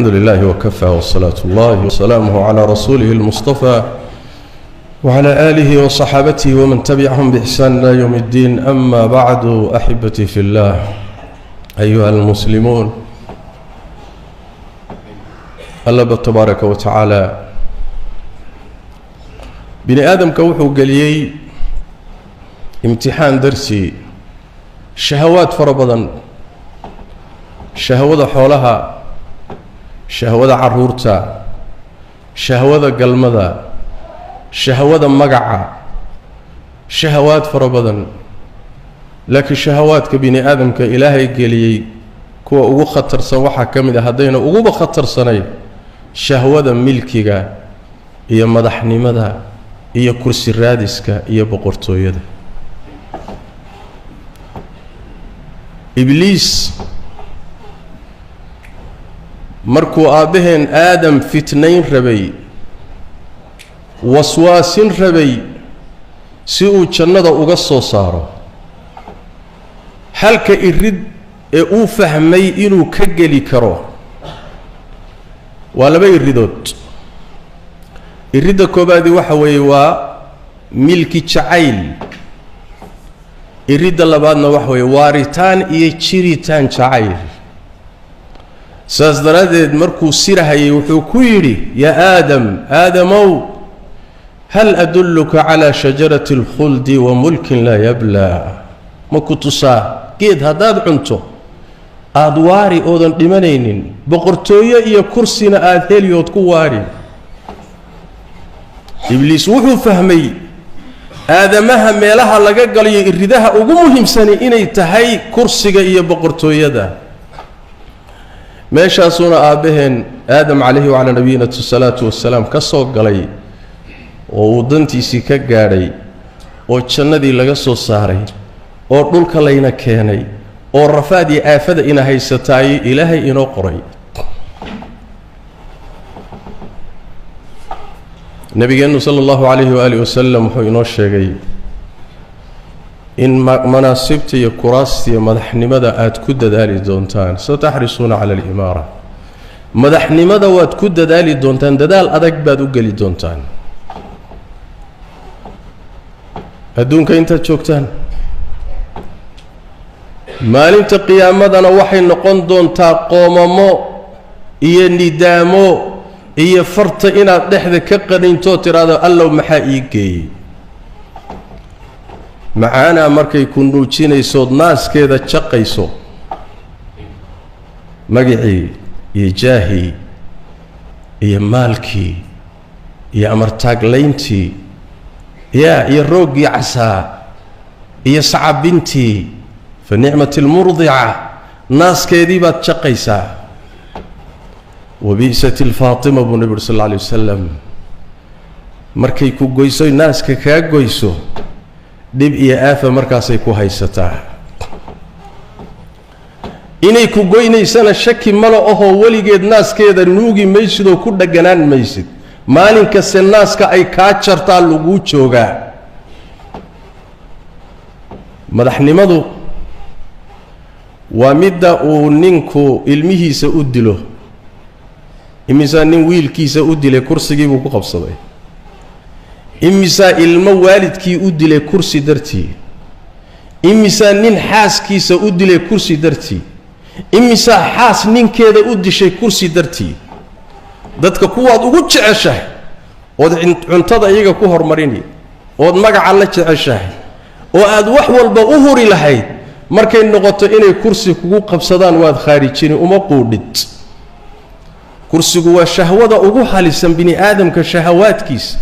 الحمد لله وكفى وصلاة الله وسلامه على رسوله المصطفى وعلى آله وصحابته ومن تبعهم بإحسان إلى يوم الدين. أما بعد، أحبتي في الله، أيها المسلمون، الله تبارك وتعالى bini aadamka wuxuu geliyey imtixaan darsi shahawaad fara badan, shahwada xoolaha, shahwada caruurta, shahwada galmada, shahwada magaca, shahawaad fara badan. Laakiin shahawaadka bini aadamka Ilaahay geliyey kuwa ugu khatarsan waxaa ka mid a, haddayna uguba khatarsanayn, shahwada milkiga iyo madaxnimada iyo kursi raadiska iyo boqortooyada. Ibliis markuu aabbaheen Aadam fitnayn rabay, waswaasin rabay si uu jannada uga soo saaro, halka irid ee uu fahmay inuu ka geli karo waa laba iridood. Iridda koobaadi waxa weeye waa milki jacayl, iridda labaadna waxa weeye waaritaan iyo jiritaan jacayl. Saas daraaddeed markuu sirahayay wuxuu ku yidhi: "Yaa Aadam, Aadamow, hal adulluka calaa shajarati alkhuldi wa mulkin laa yablaa?" Ma ku tusaa geed haddaad cunto aada waari oodan dhimanaynin, boqortooyo iyo kursina aada heliyood ku waari? Ibliis wuxuu fahmay aadamaha meelaha laga galayo iridaha ugu muhiimsani inay tahay kursiga iyo boqortooyada. Meeshaasuuna aabbaheen Aadam calayhi wacalaa nabiyina salaatu wasalaam ka soo galay oo uu dantiisii ka gaadhay, oo jannadii laga soo saaray, oo dhulka layna keenay, oo rafaad iyo aafada ina haysataay Ilaahay inoo qoray. Nabigeennu sala allahu calayhi waaalih wasalam wuxuu inoo sheegay in manaasibta iyo kuraasta iyo madaxnimada aada ku dadaali doontaan. "Sataxrisuuna cala alimaara", madaxnimada waad ku dadaali doontaan, dadaal adag baad u geli doontaan adduunka intaad joogtaan. Maalinta qiyaamadana waxay noqon doontaa qoomamo iyo nidaamo iyo farta inaad dhexda ka qanintoo tidhaahdo: "Allow, maxaa ii geeyey?" Macaanaa markay ku nuujinaysood naaskeeda jaqayso, magicii iyo jaahii iyo maalkii iyo amartaaglayntii yaa iyo rooggii casaa iyo sacabintii, fa nicmat almurdica, naaskeedii baad jaqaysaa. "Wabi'sat alfaatima", buu nebi uri sal alla alay wasalam. Markay ku goyso, naaska kaa goyso, dhib iyo aafa markaasay ku haysataa. Inay ku goynaysana shaki mala ahoo, weligeed naaskeeda nuugi maysid oo ku dhaganaan maysid. Maalin kaste naaska ay kaa jartaa laguu joogaa. Madaxnimadu waa midda uu ninku ilmihiisa u dilo. Imisaa nin wiilkiisa u dilay kursigii buu ku qabsaday? Imisaa ilmo waalidkii u dilay kursi dartii? Imisaa nin xaaskiisa u dilay kursi dartii? Imisaa xaas ninkeeda u dishay kursi dartii? Dadka kuwaad ugu jeceshahay ood cuntada iyaga ku horumarini, ood magaca la jeceshahay, oo aad wax walba u huri lahayd, markay noqoto inay kursi kugu qabsadaan waad khaarijini, uma quudhid. Kursigu waa shahwada ugu halisan bini aadamka shahawaadkiisa.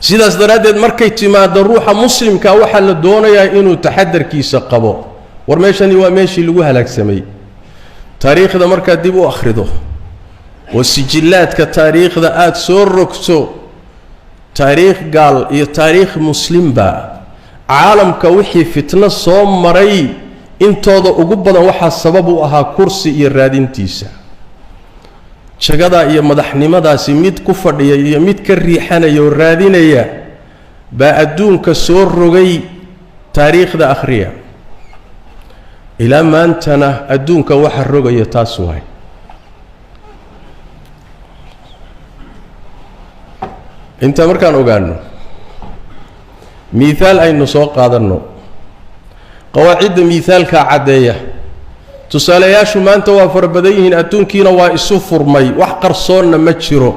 Sidaas daraaddeed markay timaado ruuxa muslimka waxaa la doonayaa inuu taxadarkiisa qabo. War meeshani waa meeshii lagu halaagsamay. Taariikhda markaad dib u akhrido oo sijillaadka taariikhda aada soo rogto, taariikh gaal iyo taariikh muslimba, caalamka wixii fitno soo maray intooda ugu badan waxaa sabab u ahaa kursi iyo raadintiisa. Jagadaa iyo madaxnimadaasi mid ku fadhiya iyo mid ka riixanaya oo raadinaya baa adduunka soo rogay. Taariikhda akhriya, ilaa maantana adduunka waxa rogaya taas waay. Intaa markaan ogaano, miihaal aynu soo qaadanno. Qawaacidda miihaalkaa caddeeya. Tusaalayaashu maanta waa fara badan yihiin, adduunkiina waa isu furmay, wax qarsoonna ma jiro.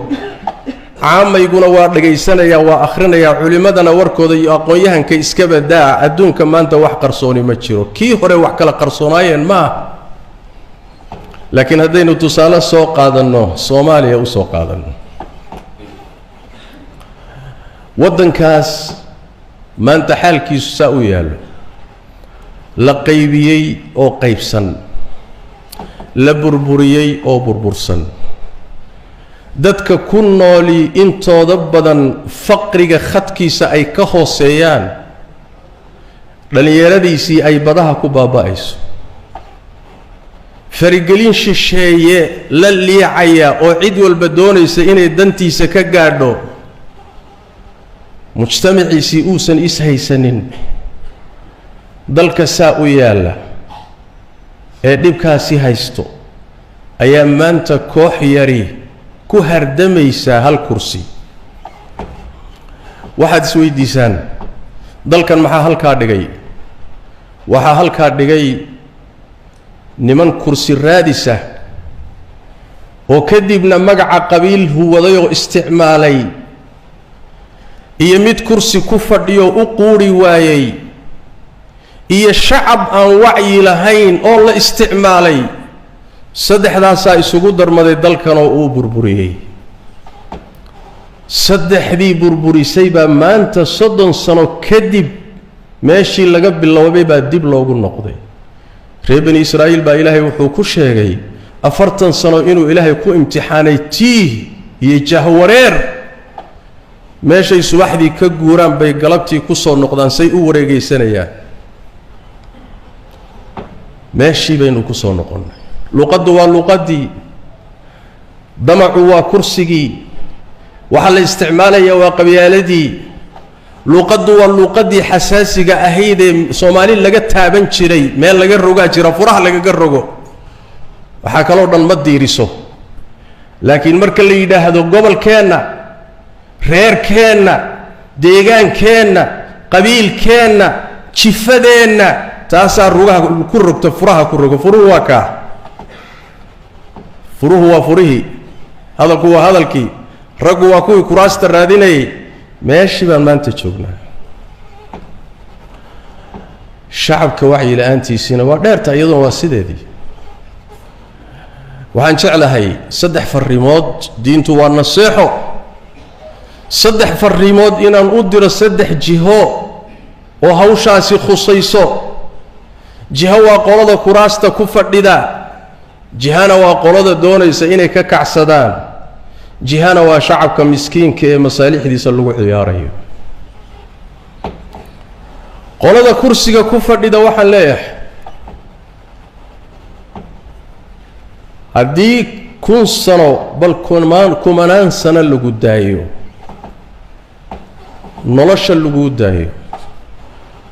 Caamayguna waa dhagaysanayaa, waa akhrinayaa, culimmadana warkooda iyo aqoon-yahanka iska badaa. Adduunka maanta wax qarsooni ma jiro, kii hore wax kala qarsoonaayeen ma aha. Laakiin haddaynu tusaale soo qaadanno, Soomaaliya u soo qaadanno, waddankaas maanta xaalkiisu saa u yaallo, la qaybiyey oo qaybsan, la burburiyey oo burbursan, dadka ku nooli intooda badan faqriga khadkiisa ay ka hooseeyaan, dhallinyaradiisii ay badaha ku baaba'ayso, farigelin shisheeye la liicaya oo cid walba doonaysa inay dantiisa ka gaadho, mujtamaciisii uusan ishaysanin, dalka saa u yaalla ee dhibkaasi haysto ayaa maanta koox yari ku hardamaysaa hal kursi. Waxaad isweydiisaan, dalkan maxaa halkaa dhigay? Waxaa halkaa dhigay niman kursi raadisa oo kadibna magaca qabiil huwaday oo isticmaalay, iyo mid kursi ku fadhiyo u quuri waayey, iyo shacab aan wacyi lahayn oo la isticmaalay. Saddexdaasaa isugu darmaday dalkanoo uu burburiyey. Saddexdii burburisay baa maanta 30 sano kadib meeshii laga biloobay baa dib loogu noqday. Reer Bani Israa'iil baa Ilaahay wuxuu ku sheegay 40 sano inuu Ilaahay ku imtixaanay tiih iyo jahwareer. Meeshay subaxdii ka guuraan bay galabtii ku soo noqdaan, say u wareegaysanayaan. Meeshii baynu ku soo noqonnay. Luqaddu waa luqaddii, damacu waa kursigii, waxaa la isticmaalayaa waa qabyaaladii. Luqaddu waa luqaddii xasaasiga ahaydee Soomaali laga taaban jiray, meel laga rogaa jira, furaha lagaga rogo. Waxaa kaloo dhan ma diiriso, laakiin marka la yidhaahdo gobolkeenna, reerkeenna, deegaankeenna, qabiilkeenna, jifadeenna, taasaa rugaha ku rogta, furaha ku rogo. Furuhu waa kaa, furuhu waa furihii, hadalku waa hadalkii, raggu waa kuwii kuraasta raadinayay. Meeshii baan maanta joognaa. Shacabka wacyi la-aantiisiina waa dheerta, iyaduna waa sideedii. Waxaan jeclahay 3 farrimood, diintu waa naseexo, 3 farrimood inaan u diro 3 jiho oo hawshaasi khusayso. Jiho waa qolada kuraasta ku fadhida, jihana waa qolada doonaysa inay ka kacsadaan, jihana waa shacabka miskiinka ee masaalixdiisa lagu ciyaarayo. Qolada kursiga ku fadhida waxaan leeyahay, haddii 1000 sano bal kumanaan sano lagu daayo, nolosha laguu daayo,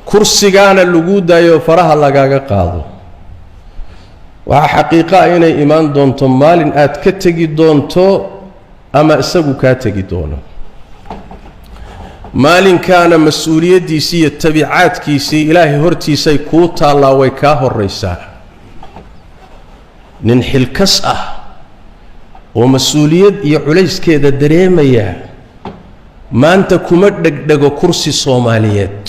kursigaana laguu daayo, faraha lagaaga qaado, waxaa xaqiiqo ah inay imaan doonto maalin aad ka tegi doonto ama isagu kaa tegi doono. Maalinkaana mas-uuliyaddiisii iyo tabiicaadkiisii Ilaahay hortiisay kuu taallaa, way kaa horraysaa. Nin xilkas ah oo mas-uuliyad iyo culayskeeda dareemaya maanta kuma dhegdhego kursi Soomaaliyeed.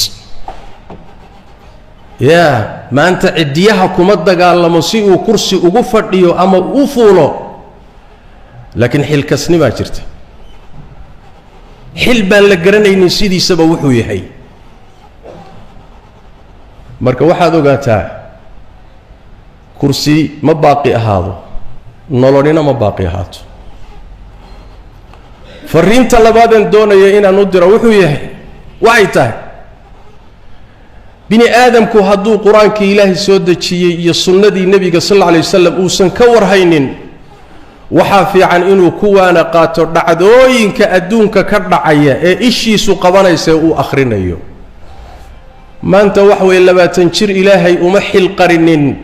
Yaa maanta ciddiyaha kuma dagaalamo si uu kursi ugu fadhiyo ama u fuulo, laakiin xilkasnimaa jirta. Xil baan la garanaynin sidiisaba wuxuu yahay. Marka waxaad ogaataa, kursi ma baaqi ahaado, nololina ma baaqi ahaato. Fariinta labaadeen doonaya inaan u diro wuxuu yahay, waxay tahay, bini aadamku hadduu qur-aankii Ilaahay soo dejiyey iyo sunnadii nebiga sal alla alay wasalam uusan ka warhaynin, waxaa fiican inuu kuwaana qaato dhacdooyinka adduunka ka dhacaya ee ishiisu qabanaysa uu akhrinayo. Maanta wax weeye 20 jir Ilaahay uma xilqarinin.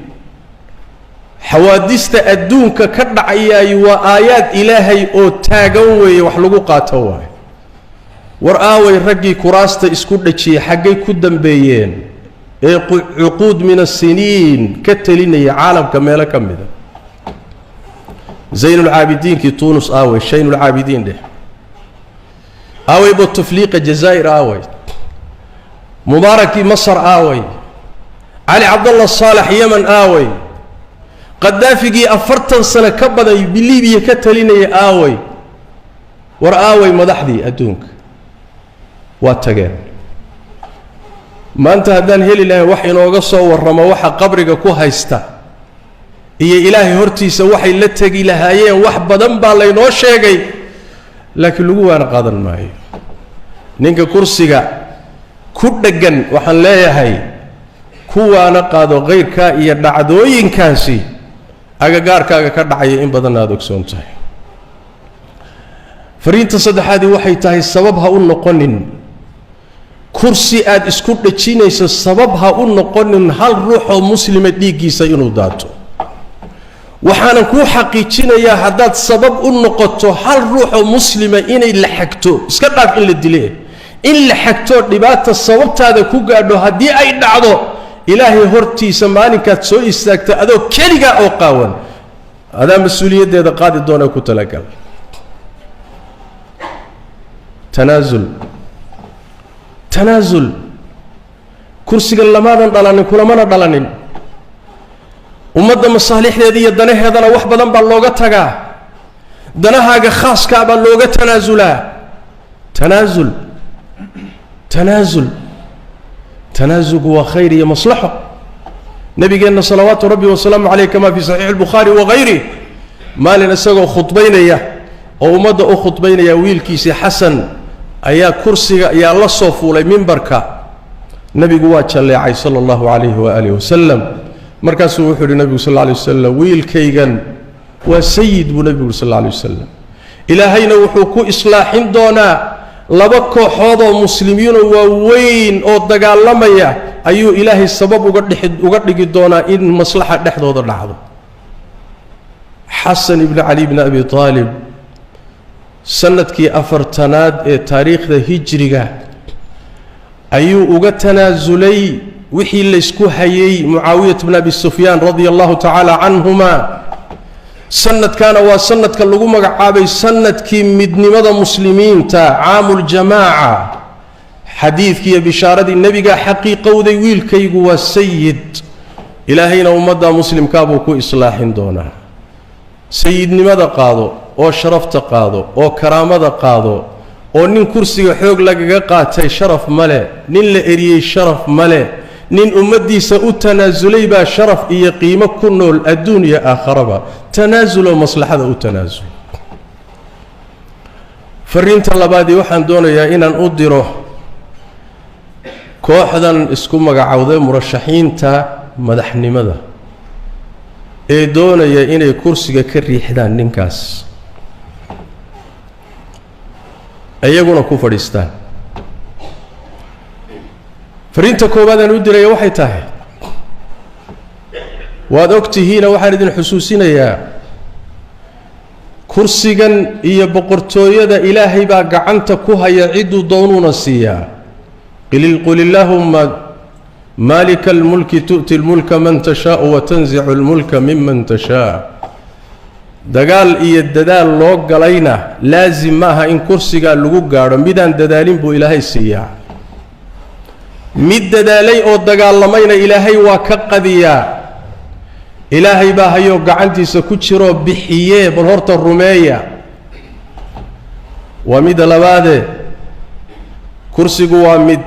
Xawaadista adduunka ka dhacayaay waa aayaad Ilaahay oo taagan weeye, wax lagu qaato waayo. War aaway raggii kuraasta isku dhajiyey, xaggay ku dambeeyeen ee cuquud min asiniin ka telinaya caalamka meelo ka mida? Zaynulcaabidiinkii Tuunus aaway, Shaynulcaabidiin dheh aaway, Bouteflika Jazaa'ir aaway, Mubaarakii Masar aaway, Cali Cabdallah Saalax Yemen aaway, Qadaafigii 40 sano ka badan Libiya ka talinaya aaway. War aaway madaxdii adduunka? Waa tageen. Maanta haddaan heli lahayn wax inooga soo warramo waxa qabriga ku haysta iyo Ilaahay hortiisa waxay la tegi lahaayeen, wax badan baa laynoo sheegay, laakiin lagu waana qaadan maayo. Ninka kursiga ku dheggan waxaan leeyahay, kuwaana qaado kayrkaa iyo dhacdooyinkaasi agagaarkaaga ka dhacaya in badanna aada ogsoon tahay. Fariinta saddexaadii waxay tahay, sabab ha u noqonin kursi aada isku dhejinayso, sabab ha u noqonin hal ruuxoo muslima dhiiggiisa inuu daato. Waxaanan kuu xaqiijinayaa, haddaad sabab u noqoto hal ruuxoo muslima inay la xagto, iska dhaaf in la dile, in la xagtoo dhibaata sababtaada ku gaadho, haddii ay dhacdo, Ilaahay hortiisa maalinkaad soo istaagta adoo keligaa oo qaawan, adaa mas-uuliyaddeeda qaadi doona, ku talagal. Tanaasul, tanaasul. Kursigan lamaadan dhalanin, kulamana dhalanin. Ummadda masaalixdeeda iyo danaheedana wax badan baa looga tagaa, danahaaga khaaskaa baa looga tanaasulaa. Tanaasul, tanaasul, tanaasulku waa khayr iyo maslaxo. Nabigeenna salawaatu rabbi wasalaamu caleyh, kama fii saxiixi albukhaari wagayrih, maalin isagoo khudbaynaya oo ummadda u khudbaynaya, wiilkiisii Xasan ayaa kursiga ayaa la soo fuulay mimbarka. Nebigu waa jalleecay sala allahu calayhi waaalih wasalam. Markaasuu wuxuu yidhi nebigu sal alla alay wasalam: "Wiilkaygan waa sayid," buu nebigu yuri sal alla alay wasalam, "Ilaahayna wuxuu ku islaaxin doonaa laba kooxood oo muslimiinoo waaweyn oo dagaalamaya ayuu Ilaahay sabab uga dhigi doonaa in maslaxa dhexdooda dhacdo." Xasan ibni Cali bni Abi Aalib sanadkii 40aad ee taariikhda hijriga ayuu uga tanaasulay wixii laysku hayay Mucaawiyat bn Abi Sufyaan radia allahu tacaala canhuma. Sanadkaana waa sanadka lagu magacaabay sanadkii midnimada muslimiinta, caamuljamaaca. Xadiidkii iyo bishaaradii nebigaa xaqiiqowday: wiilkaygu waa sayid, Ilaahayna ummadda muslimkaa buu ku islaaxin doonaa. Sayidnimada qaado oo sharafta qaado oo karaamada qaado, oo nin kursiga xoog lagaga qaatay sharaf male, nin la eriyey sharaf male, nin ummaddiisa u tanaasulay baa sharaf iyo qiimo ku nool adduun iyo aakharaba. Tanaasuloo maslaxada u tanaasul. Fariinta labaadii waxaan doonayaa inaan u diro kooxdan isku magacowday murashaxiinta madaxnimada ee doonaya inay kursiga ka riixdaan ninkaas, iyaguna ku fadhiistaan. Fariinta koowaad aan u diraya waxay tahay, waad og tihiina, waxaan idin xusuusinayaa, kursigan iyo boqortooyada Ilaahay baa gacanta ku haya, cidduu doonuuna siiyaa. قل اللهم مالك الملك تؤتي الملك من تشاء وتنزع الملك ممن تشاء. Dagaal iyo dadaal loo galayna laasim maaha in kursigaa lagu gaadho. Midaan dadaalin buu Ilaahay siiyaa, mid dadaalay oo dagaalamayna Ilaahay waa ka qadiyaa. Ilaahay baa hayoo gacantiisa ku jiroo bixiyee, bal horta rumeeya. Waa midda labaadee, kursigu waa mid,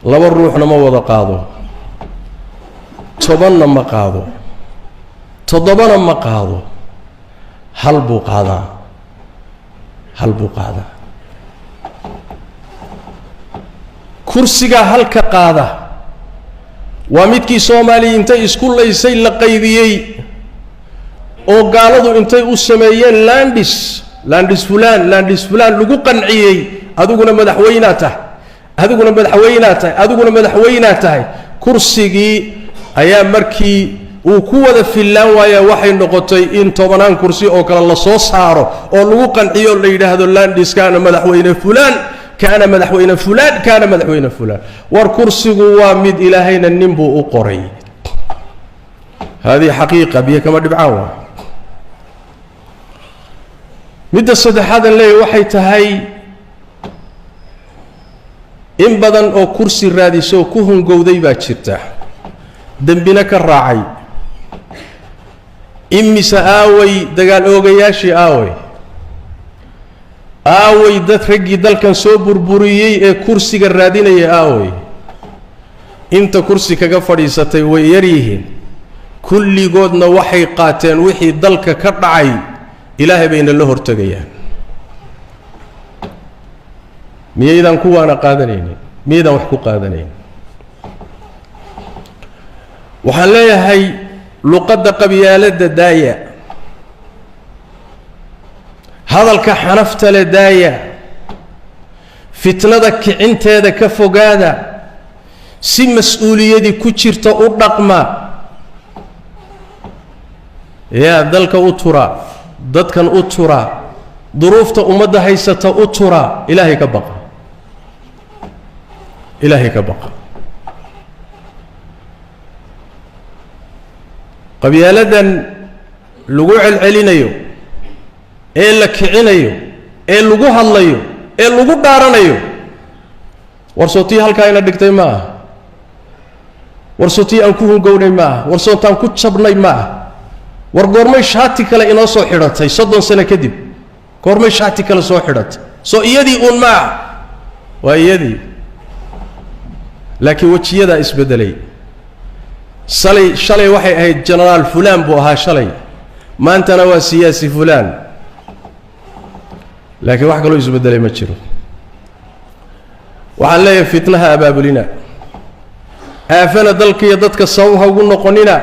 laba ruuxna ma wada qaado, 10-na ma qaado, 7-na ma qaado, hal buu qaadaa, hal buu qaadaa. Kursigaa halka qaada waa midkii Soomaaliya intay isku laysay la qaybiyey, oo gaaladu intay u sameeyeen landis, landis fulaan, landis fulaan lagu qanciyey: adiguna madaxweynaa tahay, adiguna madaxweynaa tahay, adiguna madaxweynaa tahay. Kursigii ayaa markii Uu ku wada fillaan waaya, waxay noqotay in 10aan kursi oo kale la soo saaro oo lagu qanciyo, la yidhaahdo landis kaana madaxweyne fulaan, kaana madaxweyne fulaan, kaana madaxweyne fulaan. War kursigu waa mid Ilaahayna nin buu u qoray. Haadihi xaqiiqa, biyo kama dhibcaan. Waa midda saddexaadan leeyahy. Waxay tahay in badan oo kursi raadisoo ku hungowday baa jirta, dembina ka raacay. Imise aaway dagaal oogayaashii? Aaway, aaway dad raggii dalkan soo burburiyey ee kursiga raadinaya? Aaway inta kursi kaga fadhiisatay? Way yar yihiin. Kulligoodna waxay qaateen wixii dalka ka dhacay, Ilaahay bayna la hortegayaan. Miyaydaan kuwaana qaadanaynin? Miyaydaan wax ku qaadanaynin? Waxaan leeyahay, luqadda qabyaaladda daaya, hadalka xanafta le daaya, fitnada kicinteeda ka fogaada, si mas-uuliyadii ku jirta u dhaqma. Yaa dalka u tura, dadkan u tura, duruufta ummadda haysata u tura. Ilaahay ka baqa, Ilaahay ka baqa. Qabyaaladan lagu celcelinayo ee la kicinayo ee lagu hadlayo ee lagu dhaaranayo, war sootii halkaa ina dhigtay ma aha? War sootii aan ku hungownay ma aha? War sootaan ku jabnay ma aha? War goormay shaati kale inoo soo xidhatay? 30 sano kadib goormay shaati kale soo xidhatay? Soo iyadii uun ma aha? Waa iyadii, laakiin wejiyadaa isbeddelay. Salay shalay waxay ahayd genaraal fulaan buu ahaa shalay, maantana waa siyaasi fulaan, laakiin wax kaloo isbeddelay ma jiro. Waxaan leeyahay, fitnaha abaabulina, aafana dalka iyo dadka sabab ha ugu noqonina,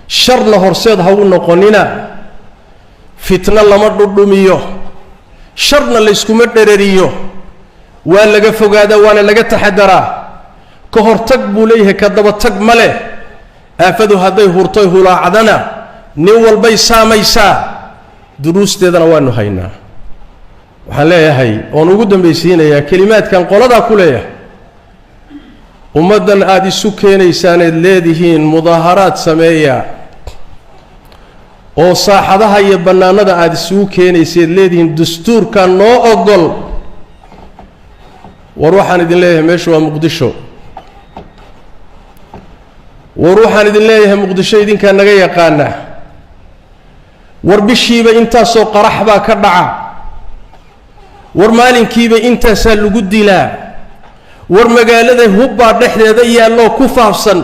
sharna horseed ha ugu noqonina. Fitno lama dhudhumiyo, sharna layskuma dherariyo. Waa laga fogaadaa, waana laga taxadaraa. Ka hortag buu leeyahay, ka dabatag ma leh. Aafadu hadday hurtoy hulaacdana, nin walbay saamaysaa, duruusteedana waanu haynaa. Waxaan leeyahay oon ugu dambaysiinayaa kelimaadkan qoladaa ku leeyahay: ummaddan aada isu keenaysaaneed leedihiin mudaaharaad sameeya, oo saaxadaha iyo bannaanada aada isugu keenayseed leedihiin dastuurka noo ogol, war waxaan idin leeyahay, meeshu waa Muqdisho. War waxaan idin leeyahay, Muqdisho idinkaa naga yaqaana. War bishiiba intaasoo qarax baa ka dhaca, war maalinkiiba intaasaa lagu dilaa, war magaalada hubbaa dhexdeeda yaalloo ku faafsan,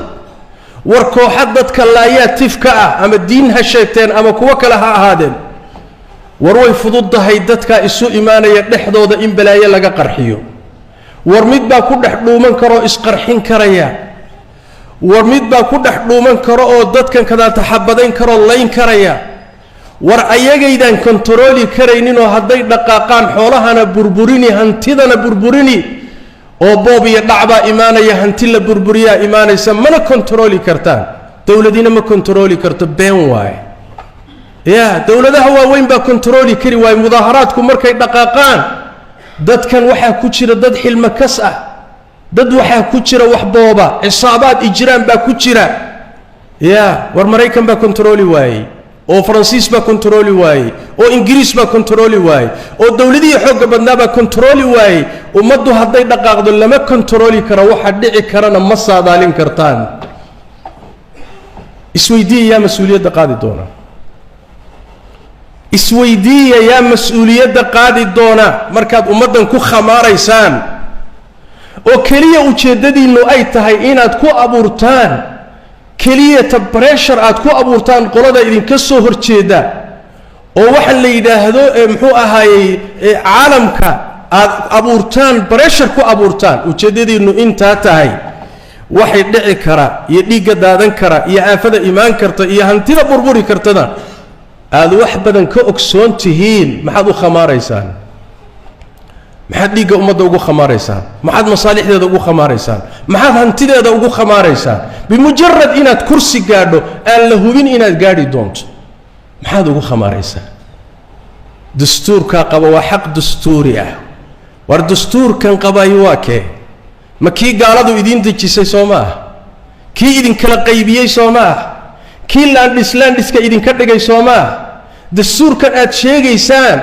war kooxa dadka laayaa tifka ah, ama diin ha sheegteen ama kuwo kale ha ahaadeen. War way fududdahay dadkaa isu imaanaya dhexdooda in balaayo laga qarxiyo. War mid baa ku dhex dhuuman karoo isqarxin karaya, war mid baa ku dhex dhuuman karo oo dadkan kadaata xabadayn karoo layn karaya. War ayagaydaan kontarooli karayninoo hadday dhaqaaqaan xoolahana burburini, hantidana burburini, oo boob iyo dhacbaa imaanaya, hanti la burburiyaa imaanaysa. Mana kontarooli kartaan, dowladina ma kontarooli karto. Been waaye ya, dowladaha waaweyn baa kontarooli kari waaye mudaaharaadku markay dhaqaaqaan. Dadkan waxaa ku jira dad xilmo kas ah, dad waxaa ku jira wax booba, cisaabaad ijraan baa ku jira ya. War Maraykan baa kontarooli waayey, oo Faransiis baa kontarooli waayey, oo Ingiriis baa kontarooli waayey, oo dowladihii xoogga badnaa baa kontarooli waayey. Ummaddu hadday dhaqaaqdo lama kontarooli karo, waxa dhici karana ma saadaalin kartaan. Isweydiiya, yaa mas-uuliyadda qaadi doona? Isweydiiya, yaa mas-uuliyadda qaadi doona markaad ummaddan ku khamaaraysaan oo keliya ujeeddadiinnu ay tahay inaad ku abuurtaan keliyata pressure, aad ku abuurtaan qolada idinka soo horjeeda, oo waxaan la yidhaahdo ee muxuu ahaayey caalamka aad abuurtaan pressure ku abuurtaan? Ujeeddadiinnu intaa tahay, waxay dhici kara iyo dhiigga daadan kara iyo aafada imaan karta iyo hantida burburi kartana aada wax badan ka ogsoon tihiin, maxaad u khamaaraysaan? Maxaad dhiigga ummadda ugu khamaaraysaan? Maxaad masaalixdeeda ugu khamaaraysaan? Maxaad hantideeda ugu khamaaraysaan? Bimujarad inaad kursi gaadho aan la hubin inaad gaadhi doonto, maxaad ugu khamaaraysaa? Dastuurkaa qaba, waa xaq dastuuri ah. War dastuurkan qabayo waa kee? Ma kii gaaladu idiin dejisay soo ma ah? Kii idinkala qaybiyey soo ma ah? Kii laandhis laandhiska idinka dhigay soo ma ah? Dastuurkan aad sheegaysaan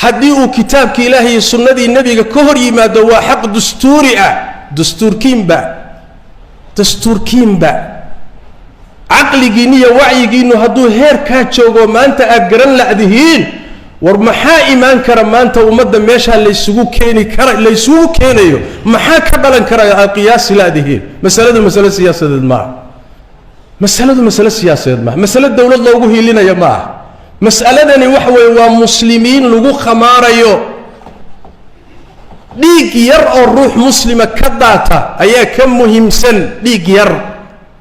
haddii uu kitaabka Ilaahay iyo sunnadii nebiga ka hor yimaado, waa xaq dastuuri ah. Dastuurkiinba, dastuurkiinba, caqligiinni iyo wacyigiinnu hadduu heerkaa joogo maanta aad garan la'dihiin, war maxaa imaan kara maanta? Ummadda meeshaa laysugu keeni kara, laysugu keenayo, maxaa ka dhalan kara aad qiyaasi la'dihiin? Masaladu masalo siyaasadeed maaha. Masaladu masalo siyaasadeed maaha. Masalo dowlad loogu hiilinayo ma aha. Mas'aladani waxa weeye waa muslimiin lagu khamaarayo. Dhiig yar oo ruux muslima ka daata ayaa ka muhiimsan. Dhiig yar,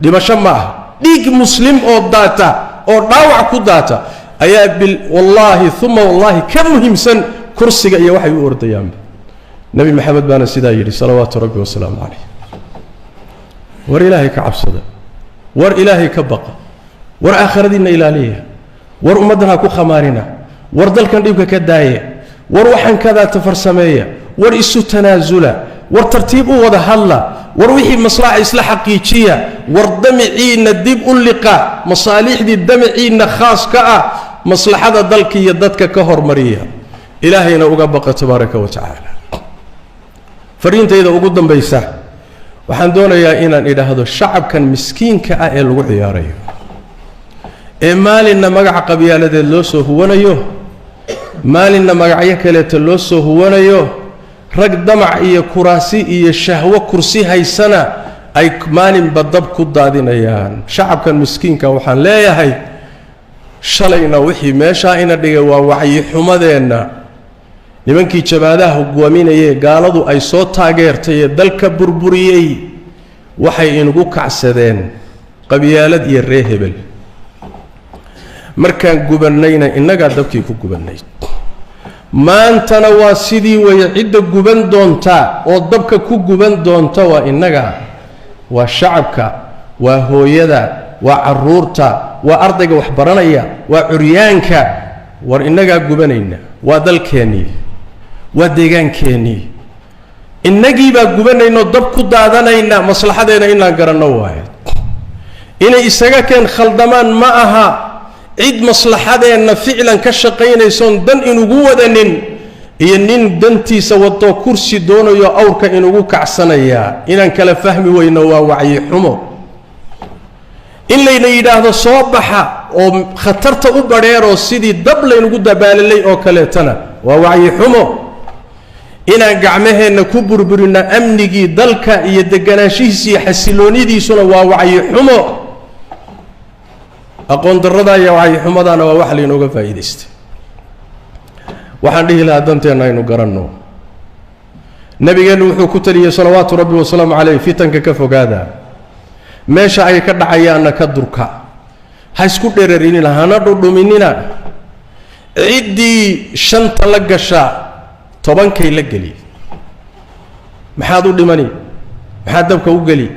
dhimasho ma aha, dhiig muslim oo daata oo dhaawac ku daata ayaa bil wallaahi uma wallaahi ka muhiimsan kursiga iyo waxay u ordayaanba. Nebi Maxamed baana sidaa yidhi, salawaatu rabbi wasalaamu calayh. War Ilaahay ka cabsada, war Ilaahay ka baqa, war aakhiradiinna ilaaliya, war ummaddan ha ku khamaarina, war dalkan dhibka ka daaya, war waxaan kadaata farsameeya, war isu tanaasula, war tartiib u wada hadla, war wixii maslaxa isla xaqiijiya, war damiciinna dib u liqa, masaalixdii damiciinna khaas ka ah maslaxada dalka iyo dadka ka hormariya, Ilaahayna uga baqa tabaaraka wa tacaala. Fariintayda ugu dambaysa waxaan doonayaa inaan idhaahdo shacabkan miskiinka ah ee lagu ciyaarayo, ee maalinna magaca qabyaaladeed loo soo huwanayo, maalinna magacyo kaleeta loo soo huwanayo, rag damac iyo kuraasi iyo shahwo kursi haysana ay maalinba dab ku daadinayaan. Shacabkan miskiinka waxaan leeyahay, shalayna wixii meeshaa ina dhigay waa wacyi xumadeenna. Nimankii jabaadaha hogaaminayee gaaladu ay soo taageertay ee dalka burburiyey waxay inagu kacsadeen qabyaalad iyo ree hebel. Markaan gubannayna innagaa dabkii ku gubannay. Maantana waa sidii weeye. Cidda guban doonta oo dabka ku guban doonta waa innaga, waa shacabka, waa hooyada, waa carruurta, waa ardayga wax baranaya, waa curyaanka. War innagaa gubanayna. Waa dalkeennii, waa deegaankeenii, innagiibaa gubanaynoo dab ku daadanayna. Maslaxadeena inaan garanno waaye. Inay isaga keen khaldamaan ma aha. Cid maslaxadeenna ficlan ka shaqaynaysoon dan inugu wadanin iyo nin dantiisa wadoo kursi doonayo awrka inugu kacsanayaa, inaan kala fahmi weyno waa wacyi xumo. In layna yidhaahdo soo baxa oo khatarta u badheeroo sidii dab laynugu dabaalalay oo kaleetana waa wacyi xumo. Inaan gacmaheenna ku burburino amnigii dalka iyo deganaanshihiisa iyo xasiloonidiisuna waa wacyi xumo. Aqoon darrada iyo wacyi xumadaana waa wax laynooga faa'iidaystay. Waxaan dhihi lahaa, danteenna aynu garanno. Nabigeennu wuxuu ku taliyey, salawaatu rabbi wasalaamu caleyh, fitanka ka fogaada, meesha ay ka dhacayaanna ka durka, ha isku dherarinina, hana dhudhuminina. Ciddii shanta la gasha tobankay la geli. Maxaad u dhimani? Maxaad dabka u geli?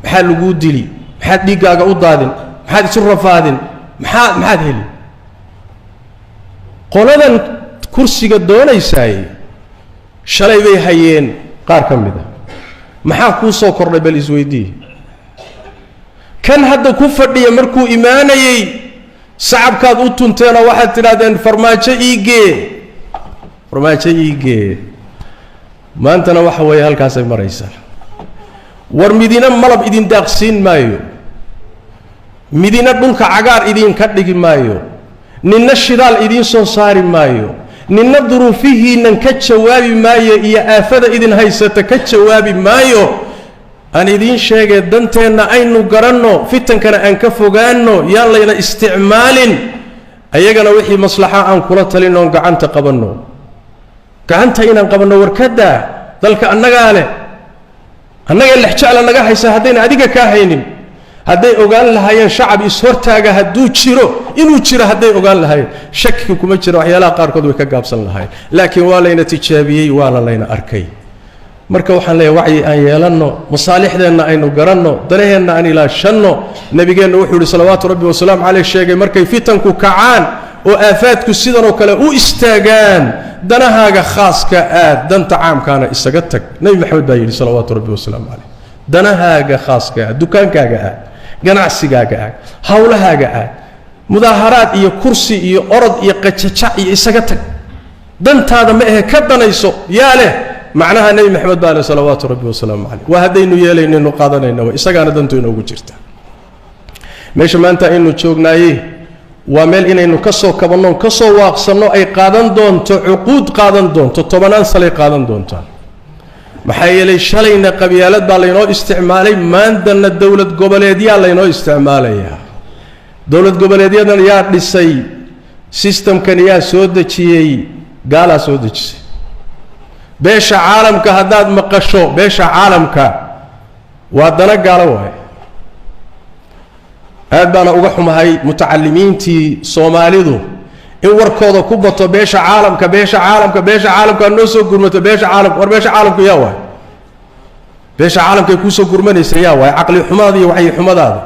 Maxaa laguu dili? Maxaad dhiiggaaga u daadin? Maxaad isu rafaadin? Maxaad heli? Qoladan kursiga doonaysaay shalay bay hayeen qaar ka mid a. Maxaa kuu soo kordhay? Bal isweydii. Kan hadda ku fadhiya markuu imaanayey sacabkaad u tunteenoo waxaad tidhahdeen, "Farmaajo iigee, Farmaajo iigee." Maantana waxa weeye halkaasay maraysaa. War midina malab idin daaqsiin maayo, midina dhulka cagaar idinka dhigi maayo, ninna shidaal idiin soo saari maayo, ninna duruufihiinnan ka jawaabi maayo iyo aafada idin haysata ka jawaabi maayo. Aan idiin sheegee, danteenna aynu garanno, fitankana aan ka fogaanno, yaan layna isticmaalin. Ayagana wixii maslaxa aan kula talin oon gacanta qabanno, gacanta inaan qabanno. Warkadaa dalka annagaa leh, annagaa lexjecla naga haysa. Haddayna adiga kaa haynin, hadday ogaan lahaayeen shacab is-hortaaga hadduu jiro, inuu jiro hadday ogaan lahaayeen, shaki kuma jiro waxyaalaha qaarkood way ka gaabsan lahaayeen. Laakiin waa layna tijaabiyey, waana layna arkay. Marka waxaan leeyahay wacyi aan yeelanno, masaalixdeenna aynu garanno, danaheenna aan ilaashanno. Nabigeenna wuxuu yidhi salawaatu rabbi wasalaamu caleyh, sheegay markay fitanku kacaan oo aafaadku sidanoo kale u istaagaan, danahaaga khaaska aad, danta caamkaana isaga tag. Nebi Maxamed baa yidhi salawaatu rabbi wasalaamu caleyh, danahaaga khaaska aad, dukaankaaga aad, ganacsigaaga aad, howlahaaga aad, mudaaharaad iyo kursi iyo orod iyo qajajac iyo isaga tag, dantaada ma ahe ka danayso. Yaa leh macnaha? Nebi Maxamed baa leh salawaatu rabbi wasalaamu caleyh. Waa haddaynu yeelaynaynu qaadanayna, way isagaana dantu inoogu jirta. Meesha maanta aynu joognaaye waa meel inaynu ka soo kabanno, ka soo waaqsanno ay qaadan doonto cuquud, qaadan doonto tobanaan salay qaadan doontaa. Maxaa yeelay shalayna qabyaalad baa laynoo isticmaalay, maantana dowlad goboleedyaa laynoo isticmaalayaa. Dowlad goboleedyadan yaa dhisay? Sistamkan yaa soo dejiyey? Gaalaa soo dejisay. Beesha caalamka haddaad maqasho, beesha caalamka waa dana gaalo waaye. Aad baana uga xumahay mutacalimiintii Soomaalidu in warkooda ku bato beesha caalamka, beesha caalamka, beesha caalamka noo soo gurmato, beesha caalamka. War beesha caalamku yaa waay? Beesha caalamkay kuusoo gurmanaysa yaa waay? Caqli xumadaada iyo wacyi xumadaada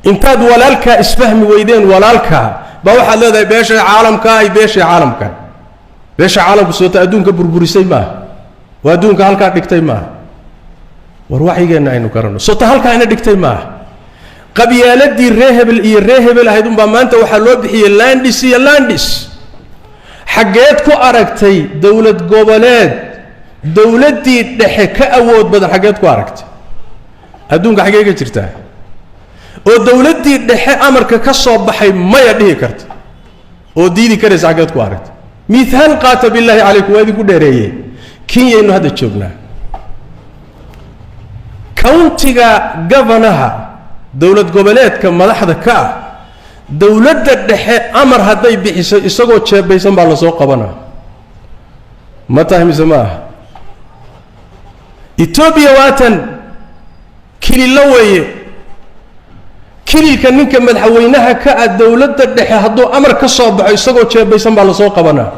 intaad walaalkaa isfahmi weydeen, walaalkaa baa waxaad leedahay beesha caalamka ay, beesha caalamka. Beesha caalamku soota adduunka burburisay maaha, waa adduunka halkaa dhigtay maaha. War wacyigeenna aynu garanno, soota halkaa ina dhigtay maaha. Qabyaaladii ree hebel iyo ree hebel ahayd unbaa maanta waxaa loo bixiyey landis iyo landis. Xaggeed ku aragtay dowlad goboleed dowladdii dhexe ka awood badan? Xaggeed ku aragtay adduunka? Xaggee ka jirtaa oo dowladdii dhexe amarka ka soo baxay maya dhihi karta oo diidi karaysa? Xaggeed ku aragtay? Mihaal qaata billaahi calaykum, waa idinku dheereeyey. Kenyaynu hadda joognaa. Countiga governaha, dowlad goboleedka madaxda ka ah, dowladda dhexe amar hadday bixiso isagoo jeebaysan baa lasoo qabanaa. Ma tahay mise ma aha? Etoobiya waatan kililo weeye. Kililka ninka madaxweynaha ka ah, dowladda dhexe hadduu amar ka soo baxo isagoo jeebaysan baa lasoo qabanaa.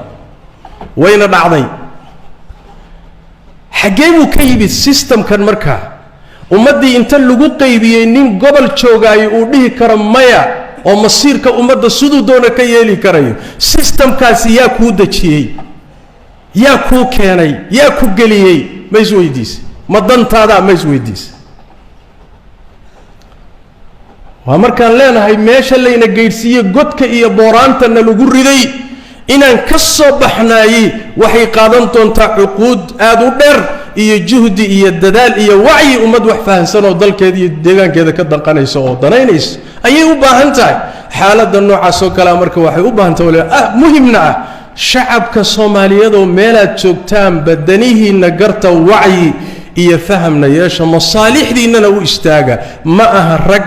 Wayna dhacday. Xaggee buu ka yimid systemkan? Markaa ummaddii inta lagu qaybiyey, nin gobol joogaayo uu dhihi karo maya oo masiirka ummadda siduu doona ka yeeli karayo, systemkaasi yaa kuu dejiyey? Yaa kuu keenay? Yaa ku geliyey? Ma is weydiisay? Ma dantaadaa? Ma is weydiisay? Waa markaan leenahay meesha layna geydhsiiyey, godka iyo booraantana lagu riday, inaan ka soo baxnaayey waxay qaadan doontaa cuquud aada u dheer iyo juhdi iyo dadaal iyo wacyi. Ummad wax fahansan oo dalkeeda iyo deegaankeeda ka danqanaysa oo danaynaysa ayay u baahan tahay. Xaaladda noocaas oo kalea marka waxay u baahan tahay, ah, muhimna ah, shacabka Soomaaliyeedoo meelaad joogtaanba danihiinna garta, wacyi iyo fahamna yeesha, masaalixdiinnana u istaaga. Ma aha rag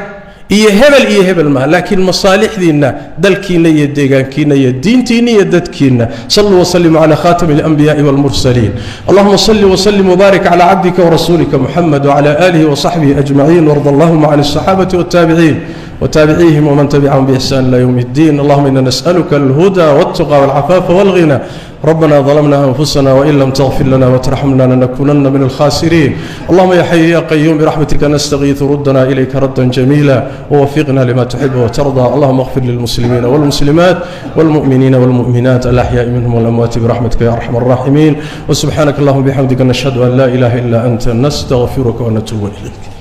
iyo hebel iyo hebel maaha, laakiin masaalixdiinna, dalkiinna iyo deegaankiinna iyo diintiinna iyo dadkiinna. Saluu wasalimu cala khatami alanbiyaai walmursaliin. Allahuma salli wasalim wbaarik cala cabdika warasuulika Muxamed wcala aalihi wasaxbihi ajmaciin, warda allahuma can alsaxaabati waltaabiciin وتابعيهم ومن تبعهم بإحسان إلى يوم الدين. اللهم إنا نسألك الهدى والتقى والعفاف والغنى. ربنا ظلمنا أنفسنا وإن لم تغفر لنا وترحمنا لنكونن من الخاسرين. اللهم يا حي يا قيوم برحمتك نستغيث، ردنا إليك ردا جميلا ووفقنا لما تحب وترضى. اللهم اغفر للمسلمين والمسلمات والمؤمنين والمؤمنات الأحياء منهم والأموات برحمتك يا أرحم الراحمين. وسبحانك اللهم بحمدك، نشهد أن لا إله إلا أنت، نستغفرك ونتوب إليك.